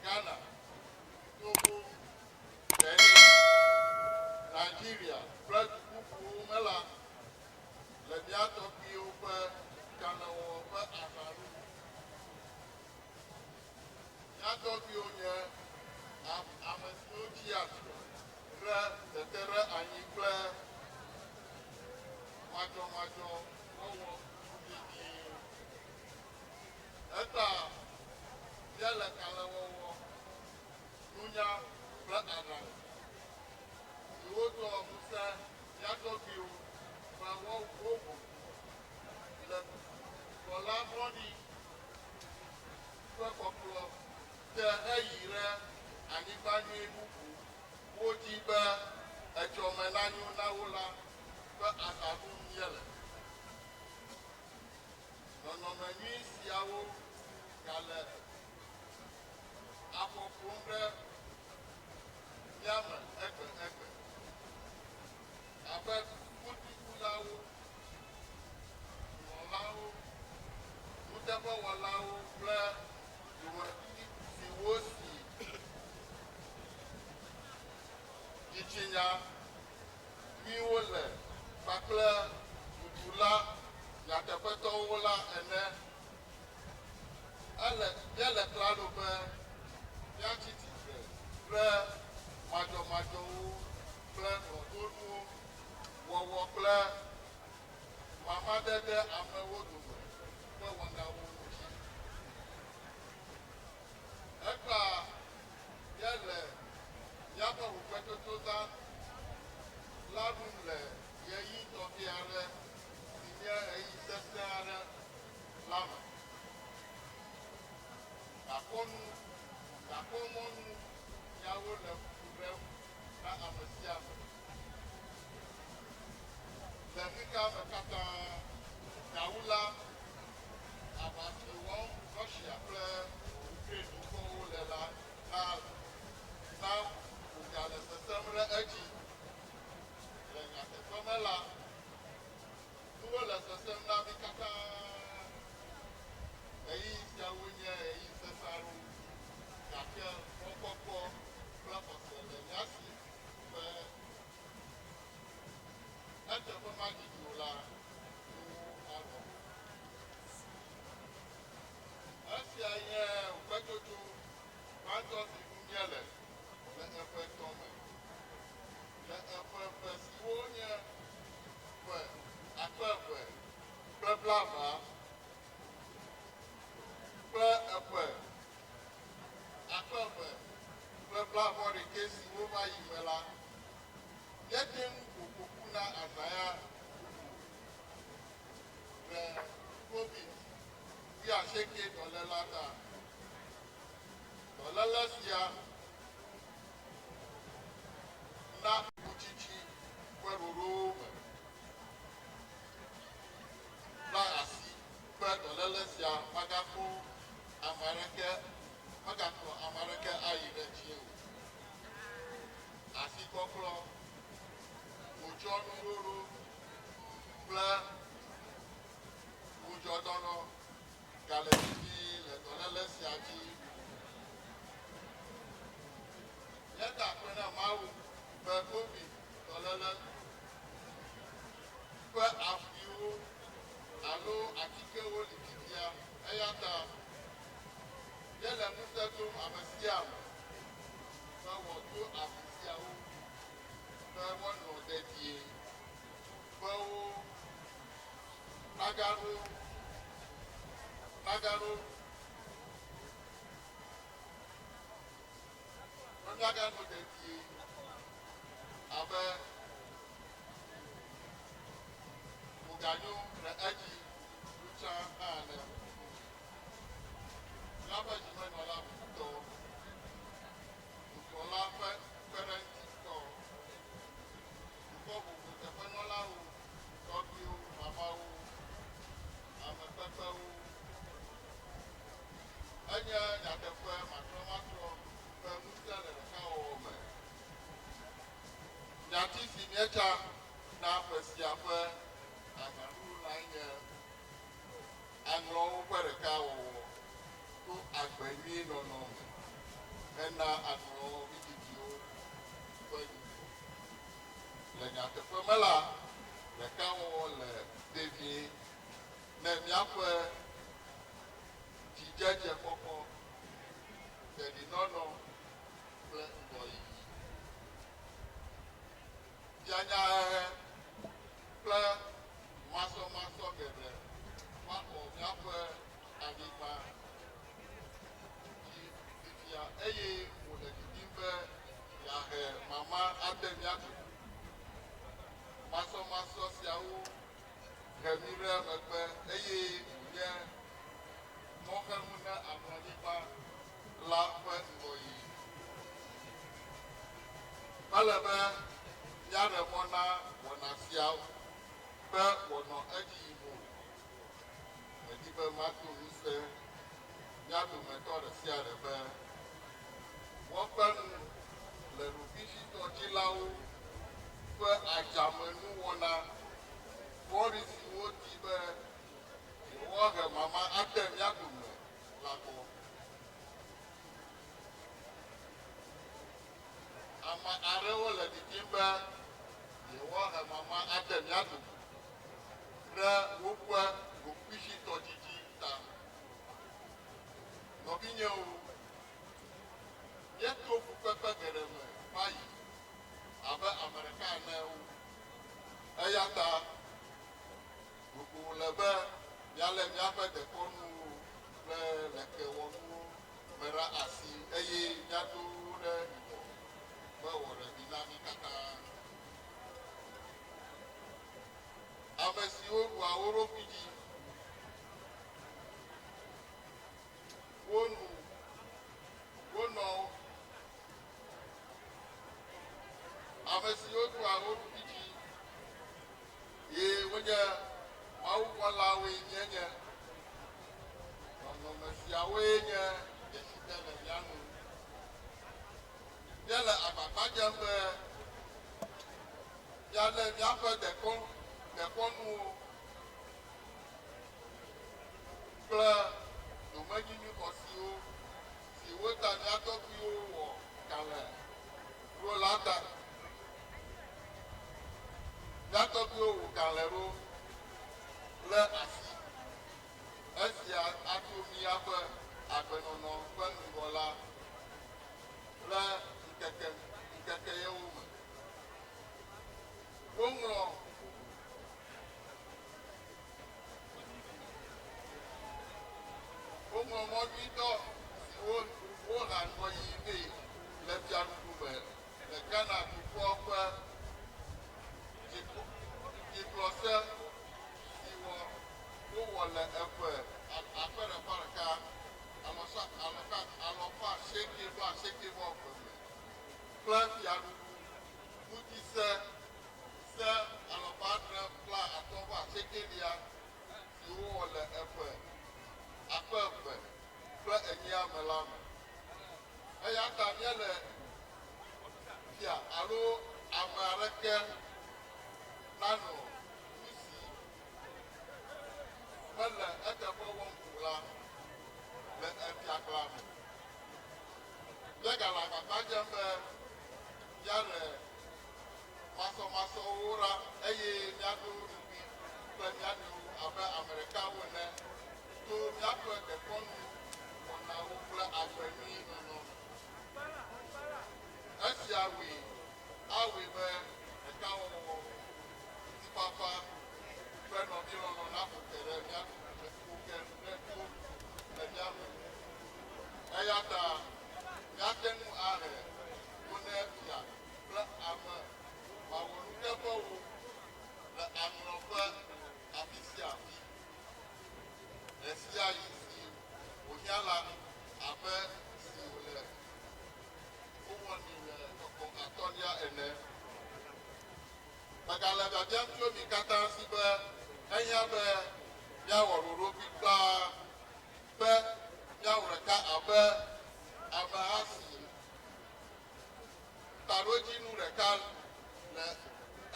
Ghana, Togo, Benin, Nigeria kple du bubuwo me la, le mía tɔgbuiwo ƒe kalẽwɔwɔ ƒe azã ɖum. Mía tɔgbuiwo nye ame siwo tsia tre ɖe teteɖeanyi kple madzɔmadzɔwɔwɔ ŋu vevie. Eta míele kalẽwɔwɔ, nunya kple aɖaŋu siwo doa ŋusẽ mía tɔgbuiwo be woho le dukplɔla vɔ̃ɖi ƒe kpɔkplɔ te heyi ɖe anyigba nyui bubuwo dzi be etsɔme nanyo na wo la ƒe azã ɖum míele. Nɔnɔme nyui siawo gale afɔ ƒom ɖe mía me egbe-egbe. Abe kutrikulawo, lɔ̃lawo, nuteƒewɔlawo kple dumevi siwo si dzitsinya nyuiwo le kpakple dudula nyateƒetɔwo la ene. Ele, míele klalo be míatsi tsitre ɖe madzɔmadzɔwo kple hlɔ̃donuwo wɔwɔ kple mamadede amewo dome ƒe wɔnawo ŋuti. Egbea míele míaƒe ŋukpetotozã la ɖum le ɣeyiɣi tɔxɛ aɖe si nye ɣeyiɣi sesẽ aɖe la me. Gakpɔnu, gakpɔmɔnu siawo le fu ɖem na ame sia ame le xexea me katã. Gawu la, aʋa si wɔm Russia kple Ukraine dukɔwo le la hã na wògale sesẽm ɖe edzi. Le nyateƒe me la, nuwo le sesẽm na mí katã. Ɣeyiɣi siawo nye ɣeyiɣi sesẽ aɖewo, gake mɔkpɔkpɔ kple xɔse le mía si be eteƒe madidi o la, nuwo aɖɔ ɖo. Esia nye ŋugbetsotso gbãtɔ si ŋu míele le eƒe etɔ̃ me. Le eƒe eve siwo nye ƒe 2020 kple eƒe 2021 siwo va yi me la, míete ŋu ƒo koku na azã ya ɖuɖu le Covid wuiasieke dɔlélea ta. Dɔléle sia na ƒutsitsi ƒe ɖoɖowo me la asi be dɔléle sia magakpɔ ame aɖeke, megakplɔ ame aɖeke ayi ɖe dzie o. Asikɔklɔ, ŋudzɔnuɖoɖo kple ŋudzɔdɔnɔ gale vevie le dɔléle sia dzi ɖuɖu me. Míeda akpe na Mawu be Covid dɔléle ƒe afuiwo alo atikewo li fifia, eya ta míele ŋusẽ dom ame sia ame be wòado afi siawo be woanɔ dedie, be wo nagaɖo nagaɖo be míaganɔ dedie abe wòganyo ɖe edzi wu tsã hã ene. Míaƒe dzimenɔla bubutɔ, dukplɔla ƒe kpeɖeŋutitɔ, dukɔ vovo teƒenɔlawo, tɔgbuiwo, mamawo, ame kpekpewo. Enye nyateƒe matrɔmatrɔ be ŋusẽ le ɖekawɔwɔ me. Nyati si míetsa na ƒe sia ƒe azãɖuɖu lae nye Aŋlɔwo ƒe Ɖekawɔwɔ to Agbe Nyui Nɔnɔ Me. hena aŋlɔ vidzidziwo ƒe nyonyo. Le nyateƒe me la, ɖekawɔwɔ le vevie ne míaƒe dzidzedzekpɔkpɔ, dedienɔnɔ kple ŋgɔyiyi. Fianyahehe kple masɔmasɔ geɖe va xɔ míaƒe anyigba dzi fifia eye wòle didim be yeahe mama ade mía dome. Masɔmasɔ siawo he mí ɖe megbe eye wònye mɔxenu na ameanyigba la ƒe ŋgɔyiyi. Mele be míaɖe mɔ na wɔna sia be wòanɔ edzi yim o. Medi be mado ŋusẽ mía dometɔ ɖe sia ɖe be woakpe nu le ɖokuisitɔdzilawo ƒe adzamenuwɔna vɔ̃ɖi siwo di be yewoahe mama ade mía dome la gbɔ. Ame aɖewo le didim be yewoahe mama ade mía dome ɖe woƒe ɖokuisitɔdzidzi ta. Nɔvinyewo, míeto fukpekpe geɖe me va yi abe ame ɖeka ene o. Eya ta ɖeko wòle be míalé míaƒe dekɔnuwo kple lekewɔnuwo me ɖe asi eye míado wo ɖe ŋgɔ be wòaɖe vi na mí katã. Ame siwo ɖua wo ɖokui dzi, wo nu, wo nɔ, ame siwo ɖua wo ɖokui dzi ye wonye mawuvɔ̃lawoe míenye. Nɔnɔme siawoe nye dzeside le mía ŋu. Míele agbagba dzem be míalé míaƒe dekɔnuwo kple domenyinyi xɔasiwo siwo ta mía tɔgbuiwo wɔ kalẽ ɖo la ta. Mía tɔgbuiwo wɔ kalẽ ɖo le asi. Esia ato míaƒe agbenɔnɔ ƒe ŋgɔ la le ŋkeke ŋkekeyewo me. Woŋlɔ Woŋlɔ mɔ nyuitɔ siwo woha ŋgɔyiyi nɛ le fiaɖuɖu me le Ghana dukɔa ƒe dzikplɔse si wɔ wowɔ le eƒe akpe ɖeka ɖeka 1980 me kple fiaɖuɖu ŋuti se se 758 si wowɔ le eƒe 2004 me la me. Eya ta míele fia alo ame aɖeke nanɔ nu si mele eteƒe wɔm o la le efiagblea me. Míegale agbagba dzem be míaɖe masɔmasɔwo ɖa eye míaɖo nukui kple mía nɔewo abe ame ɖekawo ene to míaƒe dekɔnu wɔnawo kple agbe nyui nɔnɔ me. Esia wɔe awɔe be ɖekawɔwɔ, ŋutifafa kple nɔvilɔlɔ̃ naƒo ke ɖe mía ƒo ke ɖe to le mía me. Eya ta míate ŋu ahe to ne fia kple ame mawɔnuteƒewo le aŋlɔ ƒe afi sia afi ɣesiaɣi si wòhiã la, abe si wòle wowɔnɛ le tɔkpɔ atɔ̃lia ene. Megale biabiam tso mi katã si be ehiã be míawɔ ɖoɖo kplikpaa be míawɔ ɖeka abe ameha si taɖodzinu ɖeka le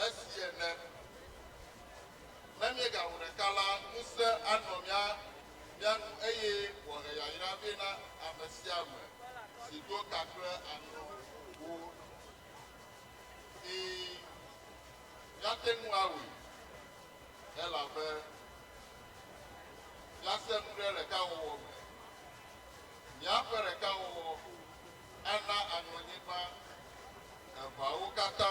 esi ene. Ne míegawɔ ɖeka la, ŋusẽ anɔ mía ŋu eye wòahe yayra vɛ na ame sia ame si si do ka kple aŋɔ wo. Ɛ̃, míate ŋu awɔe, elabe míasẽ ŋu ɖe ɖekawɔwɔ me. Míaƒe ɖekawɔwɔ ana aŋɔnyigba eveawo katã,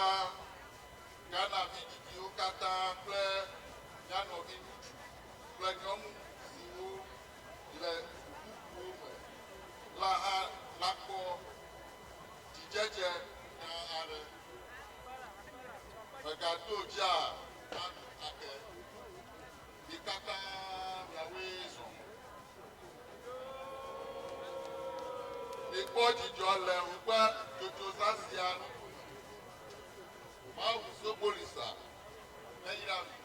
Ghana vidzidziwo katã kple mía nɔviŋutsu kple nyɔnu siwo le du bubuwo me la hã nakpɔ dzidzedze gã aɖe. Mègado dzaa na mi ake. Mi katã miawoe zɔ. Mikpɔ dzidzɔ le ŋukpe tsotsozã sia ŋkume. Mawu Sobolisa neyra mi.